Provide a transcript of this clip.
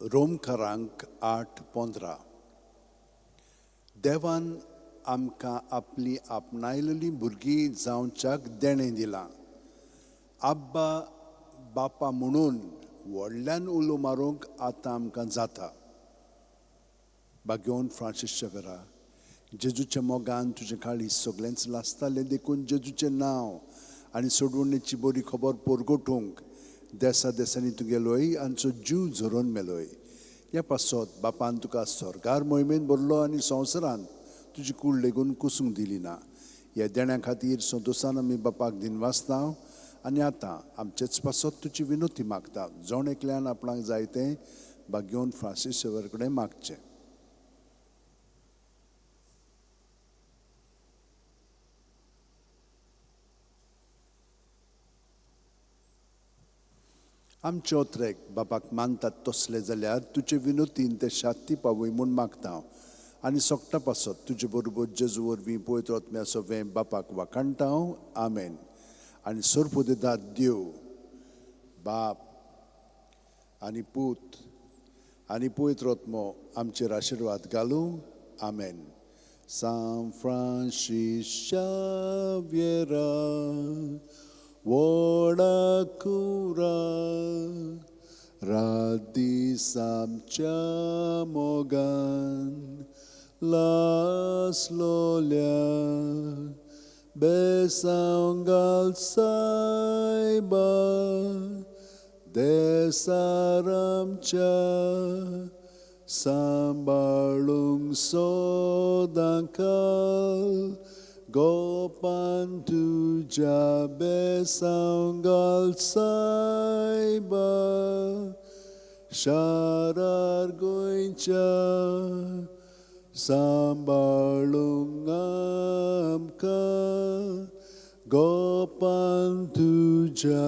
रोमकारांक 8:15. देवान आमकां आपली आपणायलेली भुरगीं जावच्याक देणें दिलां. आब्बा बापा म्हणून व्हडल्यान उलो मारूंक आतां आमकां जाता. भाग्योन फ्रांसीस शेवेरा, जेजूच्या मोगान तुजें काळीज सगळेंच लासतालें, देखून जेजूचें नांव आनी सोडवणेची बरी खबर परगटूंक देसा देसांनी तूं गेलोय आनी जीव झरोवन मेलोय. ह्या पासत बापान तुका स्वर्गार मोहिमेन भरलो आनी संवसारांत तुजी कूड लेगून कुसूंक दिली ना. ह्या देण्या खातीर संतोशान आमी बापाक दिनवासता आनी आतां आमचेच पासत तुजी विनोती मागता. जण एकल्यान आपणाक जाय तें भाग्योन फ्रांसीस शेवर कडेन मागचें. आमचे ओत्रेक बापाक मानतात तसले जाल्यार तुजे विनोतीन ते शाती पावय म्हूण मागता आनी सोगटा पासत तुजे बरोबर जेजू वरवीं पवित्र आत्म्या सवें बापाक वाखाणटा. आमेन. आनी सर्वदेदात देव बाप आनी पूत आनी पवित्र आत्मो आमचेर आशिर्वाद घालूं. आमेन. सांत फ्रांसीस शाव्येरा व्हडा कुरा रात दीस आमच्या मोगान लासलोल्या बेसांव घाल सायबा देसार आमच्या सांबाळूंक सदांकाल गोपान तुज्या बेसांव घाल सायबा शारार गोंयच्या सांबाळूंक आमकां गोपान तुज्या.